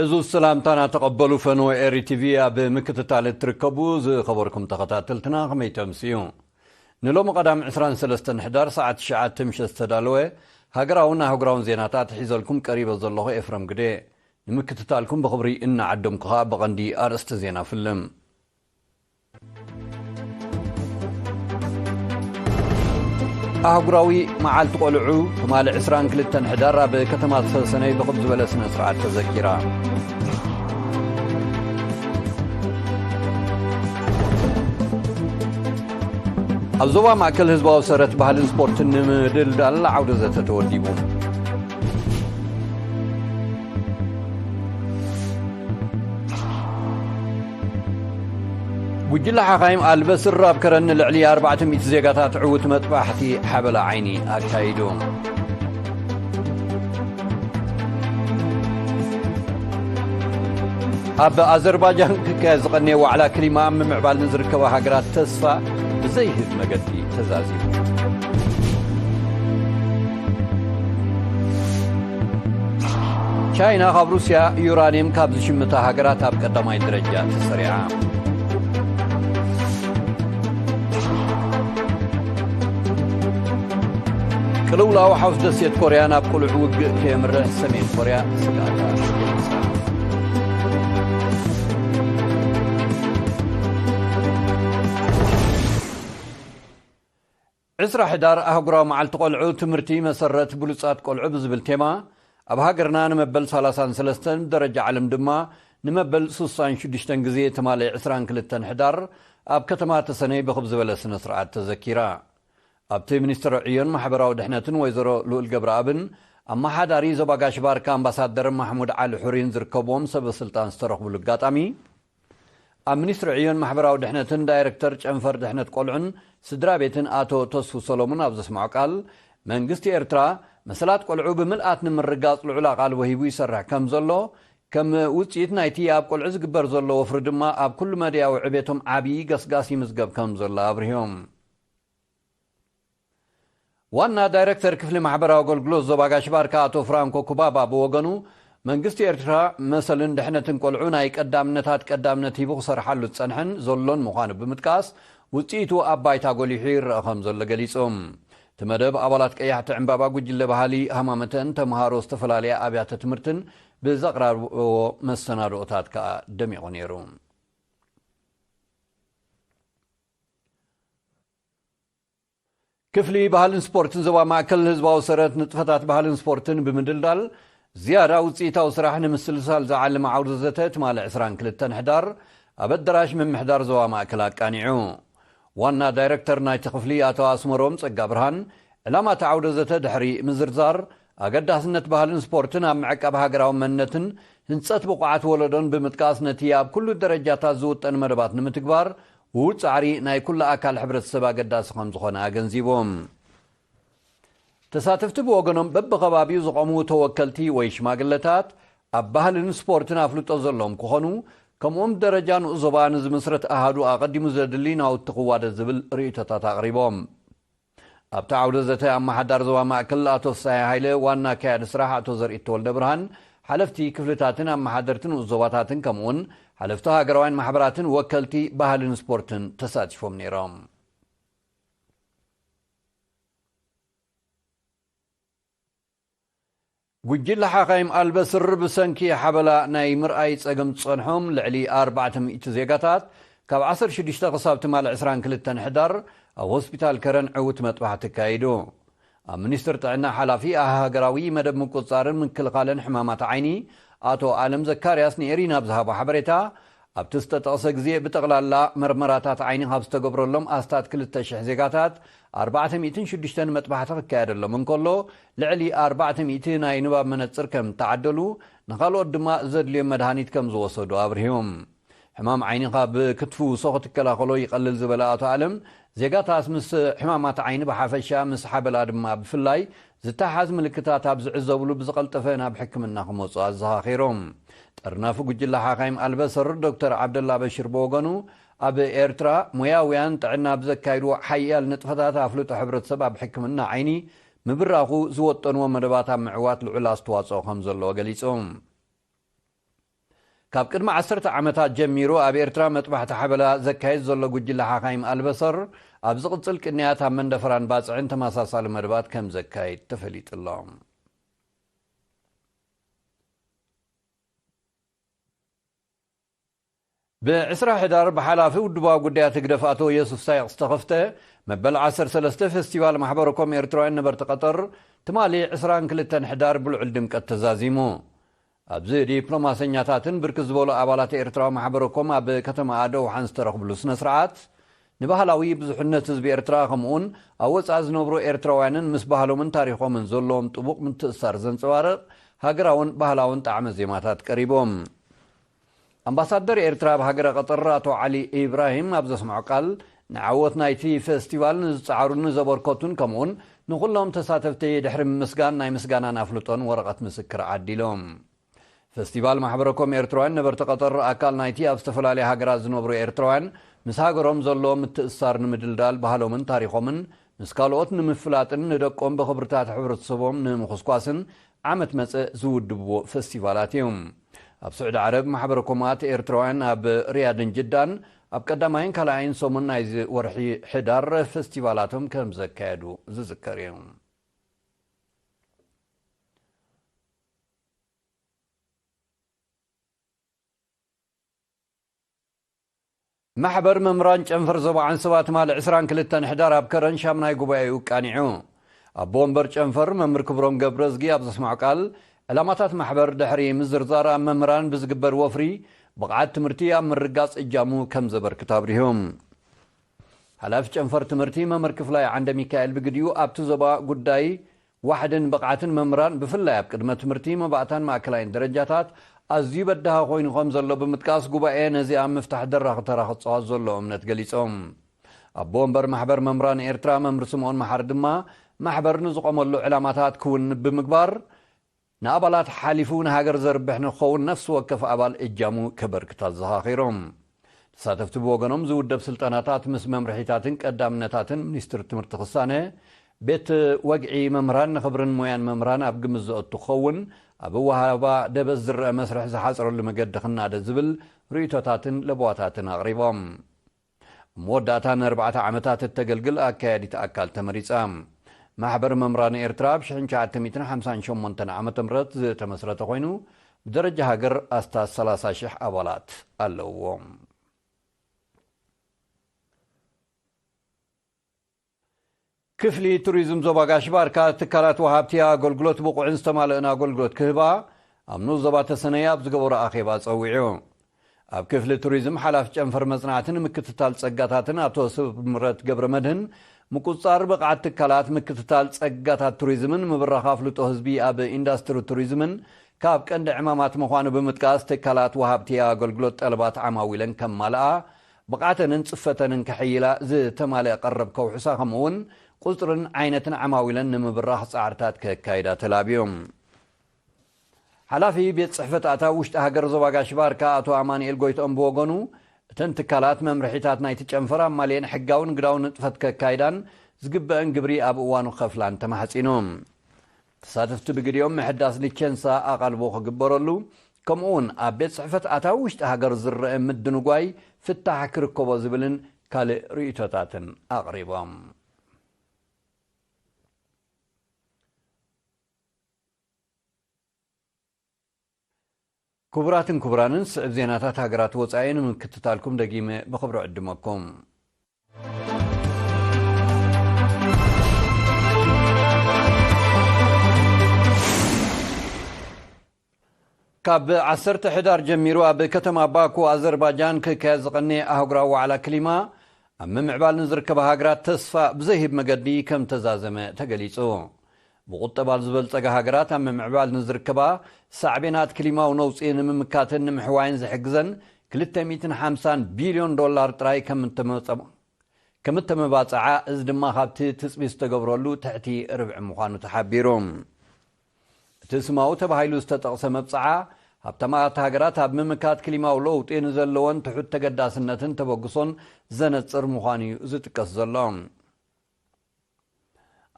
ዕዙዝ ሰላምታና ተቐበሉ ፈነወ ኤሪ ቲቪ ኣብ ምክትታል እትርከቡ ዝኸበርኩም ተኸታተልትና ከመይ ተምስዩ? ንሎሚ ቀዳም ዕስራን ሰለስተን ሕዳር ሰዓት ትሽዓተ ምሸት ዝተዳለወ ሃገራውን ኣህጉራውን ዜናታት ሒዘልኩም ቀሪበ ዘለኹ ኤፍረም ግደ። ንምክትታልኩም ብኽብሪ እናዓደምኩ ኸኣ ብቐንዲ ኣርእስቲ ዜና ፍልም። ኣህጉራዊ መዓልቲ ቆልዑ ትማሊ ዕስራን ክልተን ሕዳር ኣብ ከተማ ተሰነይ ብኽብ ዝበለ ስነ ስርዓት ተዘኪራ። ኣብ ዞባ ማእከል ህዝባዊ ሰረት ባህልን ስፖርትን ንምድልዳል ዓውደ ዘተ ተወዲቡ። ጉጅለ ሓኻይም ኣልበስር ኣብ ከረን ንልዕሊ ኣርባዕተ ሚእቲ ዜጋታት ዕዉት መጥባሕቲ ሓበላ ዓይኒ ኣካይዱ። ኣብ ኣዘርባጃን ክካየድ ዝቐነየ ዋዕላ ክሊማ ኣብ ምምዕባል ንዝርከባ ሃገራት ተስፋ ብዘይህብ መገዲ ተዛዚሙ። ቻይና ካብ ሩስያ ዩራኒየም ካብ ዝሽምታ ሃገራት ኣብ ቀዳማይ ደረጃ ተሰሪዓ። ቅልውላው ሓውስ ደሴት ኮርያ ናብ ቅሉዕ ውግእ ከየምርሕ ሰሜን ኮርያ ስግኣታ ገሊጻ። ዕስራ ሕዳር ኣህጉራዊ መዓልቲ ቆልዑ፣ ትምህርቲ መሰረት ብሉጻት ቆልዑ ብዝብል ቴማ፣ ኣብ ሃገርና ንመበል ሰላሳን ሰለስተን፣ ደረጃ ዓለም ድማ ንመበል ስሳን ሽዱሽተን ግዜ ትማሊ ዕስራን ክልተን ሕዳር ኣብ ከተማ ተሰነይ ብኽብ ዝበለ ስነ ስርዓት ተዘኪራ። ኣብቲ ሚኒስትር ዕዮን ማሕበራዊ ድሕነትን ወይዘሮ ልኡል ገብረኣብን ኣመሓዳሪ ዞባ ጋሽ ባርካ ኣምባሳደር ማሕሙድ ዓሊ ሑሪን ዝርከብዎም ሰበ ስልጣን ዝተረኽብሉ ኣጋጣሚ፣ ኣብ ሚኒስትሪ ዕዮን ማሕበራዊ ድሕነትን ዳይሬክተር ጨንፈር ድሕነት ቆልዑን ስድራ ቤትን ኣቶ ተስፉ ሰሎሙን ኣብ ዘስምዖ ቃል፣ መንግስቲ ኤርትራ መሰላት ቆልዑ ብምልኣት ንምርጋጽ ልዑል ኣቓልቦ ሂቡ ይሰርሕ ከም ዘሎ፣ ከም ውጽኢት ናይቲ ኣብ ቆልዑ ዝግበር ዘሎ ወፍሪ ድማ ኣብ ኩሉ መድያዊ ዕቤቶም ዓቢ ገስጋስ ይምዝገብ ከም ዘሎ ኣብርሆም። ዋና ዳይሬክተር ክፍሊ ማሕበራዊ ኣገልግሎት ዞባ ጋሽ ባርካ ኣቶ ፍራንኮ ኩባባ ብወገኑ፣ መንግስቲ ኤርትራ መሰልን ድሕነትን ቆልዑ ናይ ቀዳምነታት ቀዳምነት ሂቡ ክሰርሓሉ ዝጸንሐን ዘሎን ምዃኑ ብምጥቃስ፣ ውጽኢቱ ኣብ ባይታ ጎሊሑ ይረኣ ከም ዘሎ ገሊጹ። እቲ መደብ ኣባላት ቀያሕቲ ዕምባባ ጉጅለ ባህሊ ሃማመተን ተምሃሮ ዝተፈላለያ ኣብያተ ትምህርትን ብዘቕራርብዎ መሰናድኦታት ከኣ ደሚቑ ነይሩ። ክፍሊ ባህልን ስፖርትን ዞባ ማእከል ህዝባዊ ሰረት ንጥፈታት ባህልን ስፖርትን ብምድልዳል ዝያዳ ውጽኢታዊ ስራሕ ንምስልሳል ዝዓለመ ዓውደ ዘተ ትማሊ ዕስራን ክልተን ሕዳር ኣብ ኣዳራሽ ምምሕዳር ዞባ ማእከል ኣቃኒዑ። ዋና ዳይረክተር ናይቲ ክፍሊ ኣቶ ኣስመሮም ጸጋ ብርሃን፣ ዕላማ እቲ ዓውደ ዘተ ድሕሪ ምዝርዛር፣ ኣገዳስነት ባህልን ስፖርትን ኣብ ምዕቃብ ሃገራዊ መንነትን ህንጸት ብቑዓት ወለዶን ብምጥቃስ፣ ነቲ ኣብ ኩሉ ደረጃታት ዝውጠን መደባት ንምትግባር ውሁድ ጻዕሪ ናይ ኩሉ ኣካል ሕብረተሰብ ኣገዳሲ ከም ዝኾነ ኣገንዚቦም። ተሳተፍቲ ብወገኖም፣ በብኸባቢኡ ዝቖሙ ተወከልቲ ወይ ሽማግለታት፣ ኣብ ባህልን ስፖርትን ኣፍልጦ ዘለዎም ክኾኑ፣ ከምኡውን ደረጃ ንኡስ ዞባ ንዝምስረት ኣሃዱ ኣቐዲሙ ዘድሊ ናውቲ ክዋደ ዝብል ርእይቶታት ኣቕሪቦም። ኣብቲ ዓውደ ዘተ፣ ኣመሓዳሪ ዞባ ማእከል ኣቶ ፍሳሐ ሃይለ፣ ዋና ኣካያዲ ስራሕ ኣቶ ዘርኢት ተወልደ ብርሃን፣ ሓለፍቲ ክፍልታትን ኣመሓደርቲ ንኡስ ዞባታትን፣ ከምኡውን ሓለፍቲ ሃገራውያን ማሕበራትን ወከልቲ ባህልን ስፖርትን ተሳቲፎም ነይሮም። ጉጅለ ሓኻይም ኣልበስር ብሰንኪ ሓበላ ናይ ምርኣይ ጸገም ዝጸንሖም ልዕሊ ኣርባዕተ ሚእቲ ዜጋታት፣ ካብ ዓሰርተ ሽዱሽተ ክሳብ ትማሊ ዕስራን ክልተን ሕዳር ኣብ ሆስፒታል ከረን ዕዉት መጥባሕቲ ኣካይዱ። ኣብ ሚኒስትሪ ጥዕና ሓላፊ ሃገራዊ መደብ ምቁጽጻርን ምክልኻልን ሕማማት ዓይኒ ኣቶ ኣለም ዘካርያስ ንኤሪና ኣብ ዝሃቦ ሓበሬታ፣ ኣብቲ ዝተጠቕሰ ግዜ ብጠቕላላ መርመራታት ዓይኒ ካብ ዝተገብረሎም ኣስታት ክልተ ሽሕ ዜጋታት፣ ኣርባዕተ ሚእትን ሽዱሽተን መጥባሕቲ ክካየደሎም እንከሎ፣ ልዕሊ ኣርባዕተ ሚእቲ ናይ ንባብ መነጽር ከም እተዓደሉ፣ ንኻልኦት ድማ ዘድልዮም መድሃኒት ከም ዝወሰዱ ኣብርሂዎም። ሕማም ዓይኒ ካብ ክትፍውሶ ክትከላኸሎ ይቐልል ዝበለ ኣቶ ኣለም፣ ዜጋታት ምስ ሕማማት ዓይኒ ብሓፈሻ፣ ምስ ሓበላ ድማ ብፍላይ ዝተሓዝ ምልክታት ኣብ ዝዕዘብሉ ብዝቐልጠፈ ናብ ሕክምና ክመጹ ኣዘኻኺሮም። ጠርናፊ ጉጅለ ሓኻይም ኣልበሰር ዶክተር ዓብደላ በሽር ብወገኑ፣ ኣብ ኤርትራ ሞያውያን ጥዕና ብዘካይድዎ ሓያል ንጥፈታት ኣፍልጦ ሕብረተሰብ ኣብ ሕክምና ዓይኒ ምብራኹ ዝወጠንዎ መደባት ኣብ ምዕዋት ልዑል ኣስተዋጽኦ ከም ዘለዎ ገሊጹ። ካብ ቅድሚ ዓሰርተ ዓመታት ጀሚሩ ኣብ ኤርትራ መጥባሕቲ ሓበላ ዘካየድ ዘሎ ጉጅለ ሓኻይም ኣልበሰር፣ ኣብ ዝቕጽል ቅንያት ኣብ መንደፈራን ባጽዕን ተመሳሳሊ መደባት ከም ዘካየድ ተፈሊጡ ኣሎ። ብ20 ሕዳር ብሓላፊ ውድባዊ ጉዳያት ህግደፍ ኣቶ የሱፍ ሳይቕ ዝተኸፍተ መበል ዓሰርተ ሰለስተ ፌስቲቫል ማሕበረ ኮም ኤርትራውያን ነበርቲ ቀጠር፣ ትማሊ ዕስራን ክልተን ሕዳር ብልዑል ድምቀት ተዛዚሙ። ኣብዚ ዲፕሎማሰኛታትን ብርክት ዝበሉ ኣባላት ኤርትራዊ ማሕበረ ኮም ኣብ ከተማ ኣደውሓን ዝተረኽብሉ ስነ ስርዓት፣ ንባህላዊ ብዙሕነት ህዝቢ ኤርትራ፣ ከምኡውን ኣብ ወጻኢ ዝነብሩ ኤርትራውያንን ምስ ባህሎምን ታሪኾምን ዘለዎም ጥቡቕ ምትእስሳር ዘንጸባርቕ ሃገራውን ባህላውን ጣዕመ ዜማታት ቀሪቦም። ኣምባሳደር ኤርትራ ኣብ ሃገረ ቀጠር ኣቶ ዓሊ ኢብራሂም ኣብ ዘስምዖ ቃል፣ ንዓወት ናይቲ ፌስቲቫል ንዝጸዓሩን ንዘበርከቱን፣ ከምኡውን ንኹሎም ተሳተፍቲ ድሕሪ ምምስጋን፣ ናይ ምስጋናን ኣፍልጦን ወረቐት ምስክር ዓዲሎም። ፈስቲቫል ማሕበረ ኮም ኤርትራውያን ነበርቲ ቀጠር፣ ኣካል ናይቲ ኣብ ዝተፈላለያ ሃገራት ዝነብሩ ኤርትራውያን ምስ ሃገሮም ዘለዎም ምትእስሳር ንምድልዳል፣ ባህሎምን ታሪኾምን ምስ ካልኦት ንምፍላጥን ንደቆም ብኽብርታት ሕብረተሰቦም ንምኹስኳስን ዓመት መጸ ዝውድብዎ ፈስቲቫላት እዮም። ኣብ ስዑዲ ዓረብ ማሕበረ ኮማት ኤርትራውያን ኣብ ሪያድን ጅዳን ኣብ ቀዳማይን ካልኣይን ሰሙን ናይዚ ወርሒ ሕዳር ፈስቲቫላቶም ከም ዘካየዱ ዝዝከር እዩ። ማሕበር መምህራን ጨንፈር ዞባ ዓንሰባ ትማሊ ዕስራን ክልተን ሕዳር ኣብ ከረን ሻምናይ ጉባኤኡ ቃኒዑ። ኣቦ ወንበር ጨንፈር መምህር ክብሮም ገብረዝጊ ኣብ ዘስምዖ ቃል፣ ዕላማታት ማሕበር ድሕሪ ምዝርዛር፣ ኣብ መምህራን ብዝግበር ወፍሪ ብቕዓት ትምህርቲ ኣብ ምርጋጽ እጃሙ ከም ዘበርክት ኣብሪሁ። ሓላፊ ጨንፈር ትምህርቲ መምህር ክፍላይ ዓንደ ሚካኤል ብግዲኡ፣ ኣብቲ ዞባ ጉዳይ ዋሕድን ብቕዓትን መምህራን ብፍላይ ኣብ ቅድመ ትምህርቲ፣ መባእታን ማእከላይን ደረጃታት ኣዝዩ በዳሂ ኮይኑ ከም ዘሎ ብምጥቃስ፣ ጉባኤ ነዚ ኣብ ምፍታሕ ደራኺ ተራ ክጻወት ዘሎ እምነት ገሊጾም። ኣቦ ወንበር ማሕበር መምህራን ኤርትራ መምህር ስምኦን መሓሪ ድማ፣ ማሕበር ንዝቖመሉ ዕላማታት ክውን ብምግባር፣ ንኣባላት ሓሊፉ ንሃገር ዘርብሕ ንክኸውን ነፍሲ ወከፍ ኣባል እጃሙ ከበርክት ኣዘኻኺሮም። ተሳተፍቲ ብወገኖም ዝውደብ ስልጠናታት ምስ መምርሒታትን ቀዳምነታትን ሚኒስትሪ ትምህርቲ ክሳነ፣ ቤት ወግዒ መምህራን ንኽብርን ሞያን መምህራን ኣብ ግምት ዘእቱ ክኸውን፣ ኣብ ኣወሃህባ ደበስ ዝረአ መስርሕ ዝሓጽረሉ መገዲ ክናደ ዝብል ርእይቶታትን ለበዋታትን ኣቕሪቦም። ኣብ መወዳእታ ንኣርባዕተ ዓመታት እተገልግል ኣካያዲት ኣካል ተመሪጻ። ማሕበር መምህራን ኤርትራ ኣብ ሽሕን ትሽዓተ ሚእትን ሓምሳን ሸሞንተን ዓመተ ምህረት ዝተመስረተ ኮይኑ፣ ብደረጃ ሃገር ኣስታት ሰላሳ ሽሕ ኣባላት ኣለውዎ። ክፍሊ ቱሪዝም ዞባ ጋሽ ባርካ፣ ትካላት ወሃብቲ ኣገልግሎት ብቑዕን ዝተማልእን ኣገልግሎት ክህባ ኣብ ንኡስ ዞባ ተሰነይ ኣብ ዝገበሮ ኣኼባ ጸዊዑ። ኣብ ክፍሊ ቱሪዝም ሓላፊ ጨንፈር መጽናዕትን ምክትታል ጸጋታትን ኣቶ ስምረት ገብረ መድህን፣ ምቁጽጻር ብቕዓት ትካላት፣ ምክትታል ጸጋታት ቱሪዝምን ምብራኽ ኣፍልጦ ህዝቢ ኣብ ኢንዳስትሪ ቱሪዝምን ካብ ቀንዲ ዕማማት ምዃኑ ብምጥቃስ፣ ትካላት ወሃብቲ ኣገልግሎት ጠለባት ዓማዊለን ከማልኣ፣ ብቕዓተንን ጽፈተንን ከሐይላ ዝተማልአ ቀረብ ከውሕሳ፣ ከምኡውን ቁጽርን ዓይነትን ዓማዊለን ንምብራኽ ጻዕርታት ከካይዳ ተላብዮም። ሓላፊ ቤት ጽሕፈት ኣታዊ ውሽጢ ሃገር ዞባ ጋሽ ባርካ ኣቶ ኣማኑኤል ጎይትኦም ብወገኑ፣ እተን ትካላት መምርሒታት ናይቲ ጨንፈር ኣማልየን ሕጋውን ንግዳውን ንጥፈት ከካይዳን ዝግበአን ግብሪ ኣብ እዋኑ ክኸፍላን ተማሕጺኑ። ተሳተፍቲ ብግዲኦም ምሕዳስ ሊቸንሳ ኣቓልቦ ክግበረሉ፣ ከምኡውን ኣብ ቤት ጽሕፈት ኣታዊ ውሽጢ ሃገር ዝረአ ምድንጓይ ፍታሕ ክርከቦ ዝብልን ካልእ ርእይቶታትን ኣቕሪቦም። ክቡራትን ክቡራንን፣ ስዕብ ዜናታት ሃገራት ወጻኢ ንምክትታልኩም ደጊመ ብኽብሪ ዕድመኩም። ካብ ዓሰርተ ሕዳር ጀሚሩ ኣብ ከተማ ባኩ ኣዘርባጃን ክካየድ ዝቐነየ ኣህጉራዊ ዋዕላ ክሊማ፣ ኣብ ምምዕባል ንዝርከባ ሃገራት ተስፋ ብዘይህብ መገዲ ከም ተዛዘመ ተገሊጹ። ብቁጠባ ዝበልጸጋ ሃገራት ኣብ ምምዕባል ንዝርከባ፣ ሳዕቤናት ክሊማዊ ነውጺ ንምምካትን ንምሕዋይን ዝሕግዘን ክልተ ሚእትን ሓምሳን ቢልዮን ዶላር ጥራይ ከም እተመጸ-፣ ከም እተመባጽዓ፣ እዚ ድማ ካብቲ ትጽቢት ዝተገብረሉ ትሕቲ ርብዒ ምዃኑ ተሓቢሩ። እቲ ስማዊ ተባሂሉ ዝተጠቕሰ መብጽዓ፣ ሃብታማት ሃገራት ኣብ ምምካት ክሊማዊ ለውጢ ንዘለወን ትሑት ተገዳስነትን ተበግሶን ዘነጽር ምዃኑ እዩ ዝጥቀስ ዘሎ።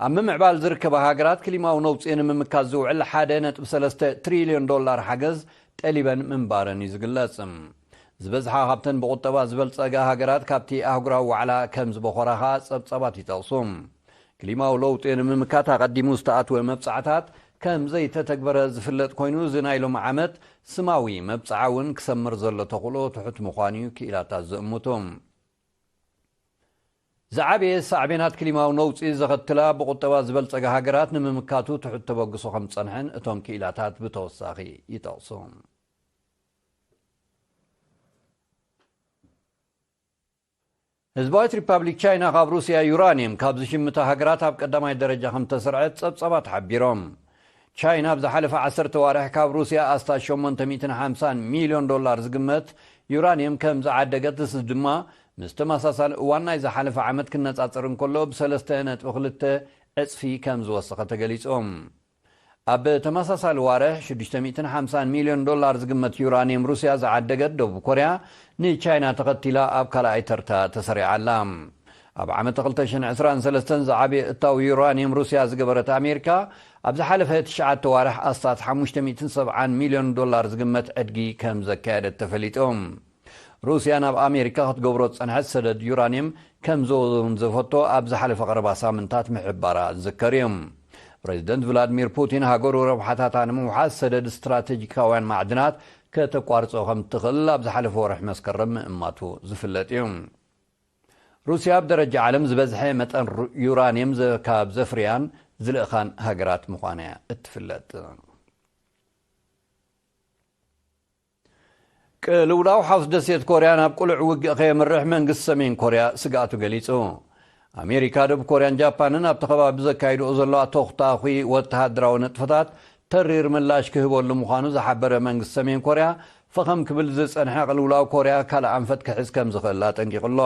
ኣብ ምምዕባል ዝርከባ ሃገራት ክሊማዊ ነውጺ ንምምካት ዝውዕል ሓደ ነጥቢ ሰለስተ ትሪልዮን ዶላር ሓገዝ ጠሊበን ምንባረን እዩ ዝግለጽ። ዝበዝሓ ካብተን ብቁጠባ ዝበልጸጋ ሃገራት ካብቲ ኣህጉራዊ ዋዕላ ከም ዝበኾራ ኸኣ ጸብጻባት ይጠቕሱ። ክሊማዊ ለውጢ ንምምካት ኣቐዲሙ ዝተኣትወ መብጻዕታት ከም ዘይተተግበረ ዝፍለጥ ኮይኑ፣ እዚ ናይ ሎሚ ዓመት ስማዊ መብጻዓ እውን ክሰምር ዘሎ ተኽእሎ ትሑት ምዃኑ እዩ ክኢላታት ዝእምቱ። ዝዓበየ ሳዕቤናት ክሊማዊ ነውጺ ዘኸትላ ብቁጠባ ዝበልጸጋ ሃገራት ንምምካቱ ትሑት ተበግሶ ከም ዝጸንሐን እቶም ክኢላታት ብተወሳኺ ይጠቕሱ። ህዝባዊት ሪፓብሊክ ቻይና ካብ ሩስያ ዩራኒየም ካብ ዝሽምታ ሃገራት ኣብ ቀዳማይ ደረጃ ከም ተሰርዐት ጸብጻባት ሓቢሮም። ቻይና ኣብ ዝሓለፈ ዓሰርተ ዋርሕ ካብ ሩስያ ኣስታት ሸሞንተ ሚእትን ሓምሳን ሚልዮን ዶላር ዝግመት ዩራኒየም ከም ዝዓደገት፣ እዚ ድማ ምስ ተመሳሳሊ እዋን ናይ ዝሓለፈ ዓመት ክነጻጸር እንከሎ ብሰለስተ ነጥቢ ክልተ ዕጽፊ ከም ዝወሰኸ ተገሊጹ። ኣብ ተመሳሳሊ ዋርሕ ሽዱሽተ ሚእትን ሓምሳን ሚልዮን ዶላር ዝግመት ዩራኒየም ሩስያ ዝዓደገት ደቡብ ኮርያ ንቻይና ተኸቲላ ኣብ ካልኣይ ተርታ ተሰሪዓ ኣላ። ኣብ ዓመት ክልተ ሽሕን ዕስራን ሰለስተን ዝዓበየ እታው ዩራኒየም ሩስያ ዝገበረት ኣሜሪካ፣ ኣብ ዝሓለፈ ትሽዓተ ዋርሕ ኣስታት ሓሙሽተ ሚእትን ሰብዓን ሚልዮን ዶላር ዝግመት ዕድጊ ከም ዘካየደት ተፈሊጡ። ሩስያ ናብ ኣሜሪካ ክትገብሮ ዝጸንሐት ሰደድ ዩራኒየም ከም ዘወንዘፈቶ ኣብ ዝሓለፈ ቀረባ ሳምንታት ምሕባራ ዝዝከር እዩ። ፕሬዚደንት ቭላድሚር ፑቲን ሃገሩ ረብሓታታ ንምውሓስ ሰደድ ስትራቴጂካውያን ማዕድናት ከተቋርጾ ከም እትኽእል ኣብ ዝሓለፈ ወርሒ መስከረም ምእማቱ ዝፍለጥ እዩ። ሩስያ ኣብ ደረጃ ዓለም ዝበዝሐ መጠን ሩ-፣ ዩራኒየም ዘ-፣ ካብ ዘፍርያን ዝልእኻን ሃገራት ምዃና እያ እትፍለጥ። ቅልውላው ሓውስ ደሴት ኮርያ ናብ ቅሉዕ ውግእ ከየምርሕ መንግስቲ ሰሜን ኮርያ ስግኣቱ ገሊጹ። ኣሜሪካ፣ ደቡብ ኮርያን ጃፓንን ኣብቲ ከባቢ ዘካይድኦ ዘለዋ ተኹታኹ ወተሃደራዊ ንጥፈታት ተሪር ምላሽ ክህበሉ ምዃኑ ዝሓበረ መንግስቲ ሰሜን ኮርያ፣ ፈኸም ክብል ዝጸንሐ ቅልውላው ኮርያ ካልእ ኣንፈት ክሕዝ ከም ዝኽእል ኣጠንቂቑ ኣሎ።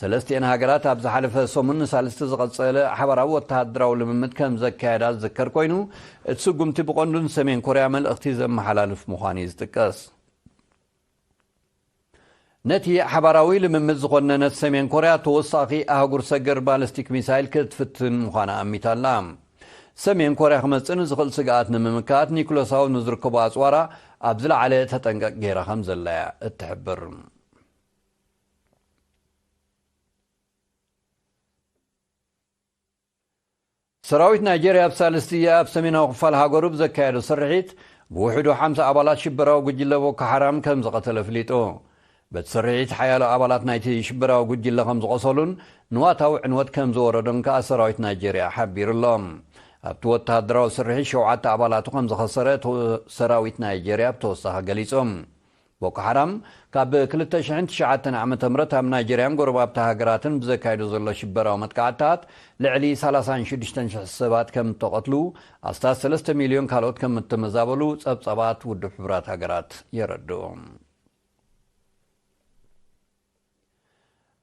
ሰለስቲኤን ሃገራት ኣብ ዝሓለፈ ሰሙን ንሳልስቲ ዝቐጸለ ሓባራዊ ወተሃደራዊ ልምምድ ከም ዘካየዳ ዝዝከር ኮይኑ፣ እቲ ስጉምቲ ብቐንዱ ንሰሜን ኮርያ መልእኽቲ ዘመሓላልፍ ምዃኑ እዩ ዝጥቀስ። ነቲ ሓባራዊ ልምምድ ዝኾነነት ሰሜን ኮርያ፣ ተወሳኺ ኣህጉር ሰገር ባለስቲክ ሚሳይል ክትፍትን ምዃና ኣሚታ ኣላ። ሰሜን ኮርያ ክመጽእ ንዝኽእል ስግኣት ንምምካት፣ ኒኩለሳዊ ንዝርከቡ ኣጽዋራ ኣብ ዝለዓለ ተጠንቀቕ ገይራ ከም ዘላ እያ እትሕብር። ሰራዊት ናይጄርያ ኣብ ሳልስቲ ኣብ ሰሜናዊ ክፋል ሃገሩ ብዘካየዶ ስርሒት፣ ብውሕዱ ሓምሳ ኣባላት ሽበራዊ ጉጅለ ቦኮ ሓራም ከም ዝቐተለ ኣፍሊጡ። በቲ ስርሒት፣ ሓያሎ ኣባላት ናይቲ ሽበራዊ ጉጅለ ከም ዝቖሰሉን ንዋታዊ ዕንወት ከም ዝወረዶን ከኣ ሰራዊት ናይጄርያ ሓቢሩ ኣሎ። ኣብቲ ወተሃደራዊ ስርሒት፣ ሸውዓተ ኣባላቱ ከም ዝኸሰረ ተ-፣ ሰራዊት ናይጄርያ ብተወሳኺ ገሊጹ። ቦኮ ሓራም ካብ ክልተ ሽሕን ትሽዓተን ዓመተ ምህረት ኣብ ናይጄርያን ጎረባብቲ ሃገራትን ብዘካይዶ ዘሎ ሽበራዊ መጥቃዕትታት፣ ልዕሊ ሰላሳን ሽዱሽተን ሽሕ ሰባት ከም እተቐትሉ፣ ኣስታት ሰለስተ ሚልዮን ካልኦት ከም እተመዛበሉ ጸብጻባት ውድብ ሕቡራት ሃገራት የረድኡ።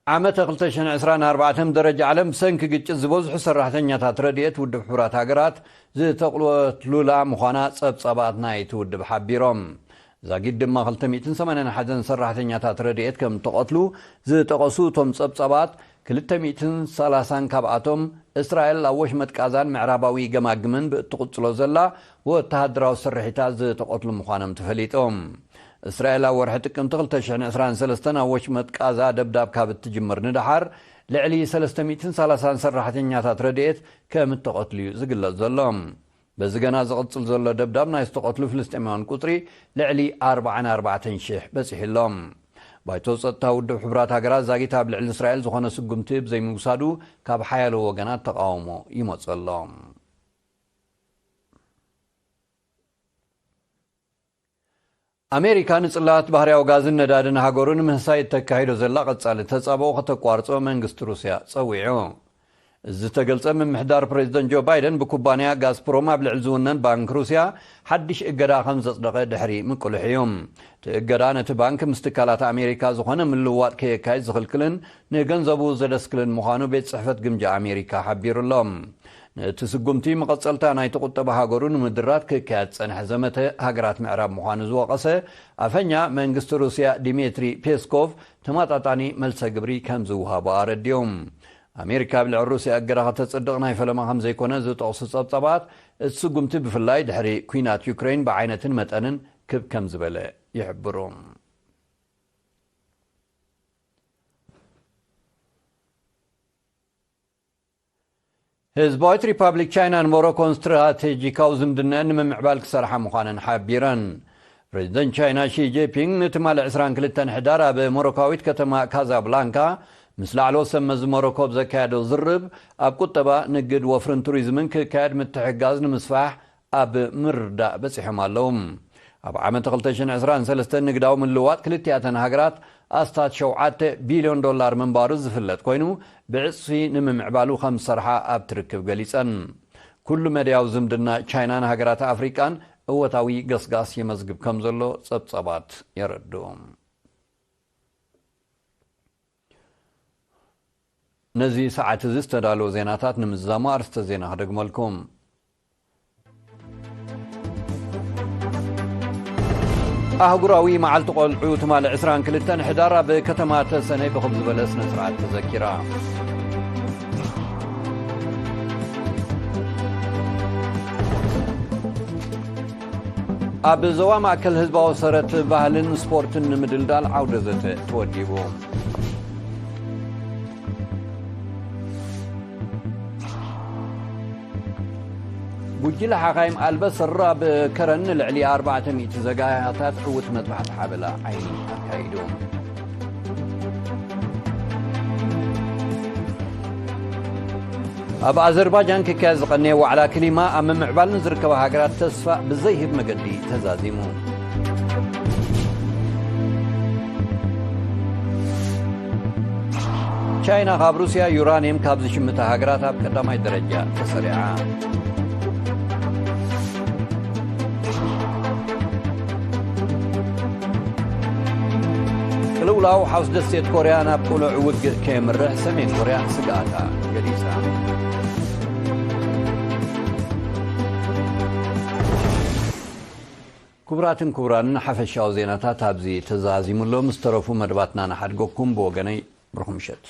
ዓመተ ክልተ ሽሕን ዕስራን ኣርባዕተን ደረጃ ዓለም ብሰንኪ ግጭት ዝበዝሑ ሰራሕተኛታት ረድኤት ውድብ ሕቡራት ሃገራት ዝተቕወትሉላ ምዃና ጸብጻባት ናይቲ ውድብ ሓቢሮም። ዛጊድ ድማ ክልተ ሚእትን ሰማንያን ሓደን ሰራሕተኛታት ረድኤት ከም እተቐትሉ ዝጠቐሱ እቶም ጸብጻባት፣ ክልተ ሚእትን ሰላሳን ካብኣቶም እስራኤል ኣብ ወሽመጥ ቃዛን ምዕራባዊ ገማግምን ብእትቕጽሎ ዘላ ወተሃደራዊ ስርሒታት ዝተቐትሉ ምዃኖም ተፈሊጦም። እስራኤል ኣብ ወርሒ ጥቅምቲ ክልተ ሽሕን ዕስራን ሰለስተን ኣብ ወሽመጥ ቃዛ ደብዳብ ካብ እትጅምር ንደሓር፣ ልዕሊ ሰለስተ ሚእትን ሰላሳን ሰራሕተኛታት ረድኤት ከም እተቐትሉ እዩ ዝግለጽ ዘሎ። በዚ ገና ዝቕጽል ዘሎ ደብዳብ፣ ናይ ዝተቐትሉ ፍልስጤማውያን ቁጽሪ ልዕሊ ኣርባዓን ኣርባዕተን ሽሕ በጺሑ ኣሎ። ባይቶ ጸጥታ ውድብ ሕቡራት ሃገራት ዛጊት ኣብ ልዕሊ እስራኤል ዝኾነ ስጉምቲ ብዘይምውሳዱ፣ ካብ ሓያሎ ወገናት ተቓውሞ ይመጽእ ኣሎ። ኣሜሪካ ንጽላት ባህርያዊ ጋዝን ነዳድን ሃገሩ ንምህሳይ እተካይዶ ዘላ ቀጻሊ ተጻብኦ ከተቋርጾ መንግስቲ ሩስያ ጸዊዑ። እዚ ዝተገልጸ፣ ምምሕዳር ፕሬዚደንት ጆ ባይደን ብኩባንያ ጋዝፕሮም ኣብ ልዕሊ ዝውነን ባንክ ሩስያ ሓድሽ እገዳ ከም ዘጽደቐ ድሕሪ ምቅልሑ እዩ። እቲ እገዳ ነቲ ባንክ ምስ ትካላት ኣሜሪካ ዝኾነ ምልውዋጥ ከየካይድ ዝኽልክልን ንገንዘቡ ዘደስክልን ምዃኑ ቤት ጽሕፈት ግምጃ ኣሜሪካ ሓቢሩ ኣሎ። ነቲ ስጉምቲ፣ መቐጸልታ ናይቲ ቁጠባ ሃገሩ ንምድራት ክካየድ ዝጸንሐ ዘመተ ሃገራት ምዕራብ ምዃኑ ዝወቐሰ ኣፈኛ መንግስቲ ሩስያ ዲሜትሪ ፔስኮቭ፣ ተመጣጣኒ መልሰ ግብሪ ከም ዝወሃቦ ኣረዲኦም። ኣሜሪካ ኣብ ልዕሊ ሩስያ እገዳ ከተጽድቕ ናይ ፈለማ ከም ዘይኮነ ዝጠቕሱ ጸብጻባት፣ እቲ ስጉምቲ ብፍላይ ድሕሪ ኲናት ዩክሬን ብዓይነትን መጠንን ክብ ከም ዝበለ ይሕብሩ። ህዝባዊት ሪፓብሊክ ቻይናን ሞሮኮን ስትራቴጂካዊ ዝምድናን ንምምዕባል ክሰርሓ ምዃነን ሓቢረን። ፕሬዚደንት ቻይና ሺ ጂንፒንግ ንትማሊ ዕስራን ክልተን ሕዳር ኣብ ሞሮካዊት ከተማ ካዛብላንካ ምስ ላዕለዎት ሰብ መዚ ሞሮኮ ብዘካየዶ ዝርብ፣ ኣብ ቁጠባ፣ ንግድ፣ ወፍርን ቱሪዝምን ክካየድ ምትሕግጋዝ ንምስፋሕ ኣብ ምርዳእ በጺሖም ኣለዉ። ኣብ ዓመት ክልተ ሽሕን ዕስራን ሰለስተን ንግዳዊ ምልውዋጥ ክልቲኣተን ሃገራት ኣስታት ሸውዓተ ቢልዮን ዶላር ምንባሩ ዝፍለጥ ኮይኑ፣ ብዕጽፊ ንምምዕባሉ ከም ዝሰርሓ ኣብቲ ርክብ ገሊጸን። ኩሉ መዳያዊ ዝምድና ቻይናን ሃገራት ኣፍሪቃን እወታዊ ገስጋስ የመዝግብ ከም ዘሎ ጸብጻባት የረድኡ። ነዚ ሰዓት እዚ ዝተዳለወ ዜናታት ንምዝዛሙ ኣርስተ ዜና ክደግመልኩም። ኣህጉራዊ መዓልቲ ቆልዑ ትማሊ ዕስራን ክልተን ሕዳር ኣብ ከተማ ተሰነይ ብኽብ ዝበለ ስነ ስርዓት ተዘኪራ። ኣብ ዞባ ማእከል ህዝባዊ ሰረት ባህልን ስፖርትን ንምድልዳል ዓውደ ዘተ ተወዲቡ። ጉጅለ ሓኻይም ኣልበሰር ኣብ ከረን ንልዕሊ ኣርባዕተ ሚእቲ ዘጋያታት ዕዉት መጥባሕቲ ሓበላ ዓይኒ ኣካይዱ። ኣብ ኣዘርባጃን ክካየድ ዝቐነየ ዋዕላ ክሊማ ኣብ ምምዕባል ንዝርከባ ሃገራት ተስፋ ብዘይህብ መገዲ ተዛዚሙ። ቻይና ካብ ሩስያ ዩራኒየም ካብ ዝሽምታ ሃገራት ኣብ ቀዳማይ ደረጃ ተሰሪዓ። ቅልውላው ሓውስ ደሴት ኮርያ ናብ ቅኑዕ ውግእ ከየምርሕ ሰሜን ኮርያ ስግኣታ ገሊጻ። ክቡራትን ክቡራንን፣ ሓፈሻዊ ዜናታት ኣብዚ ተዛዚሙ ኣሎ። ምስ ተረፉ መደባትና ንሓድገኩም። ብወገነይ ብሩኽ ምሸት።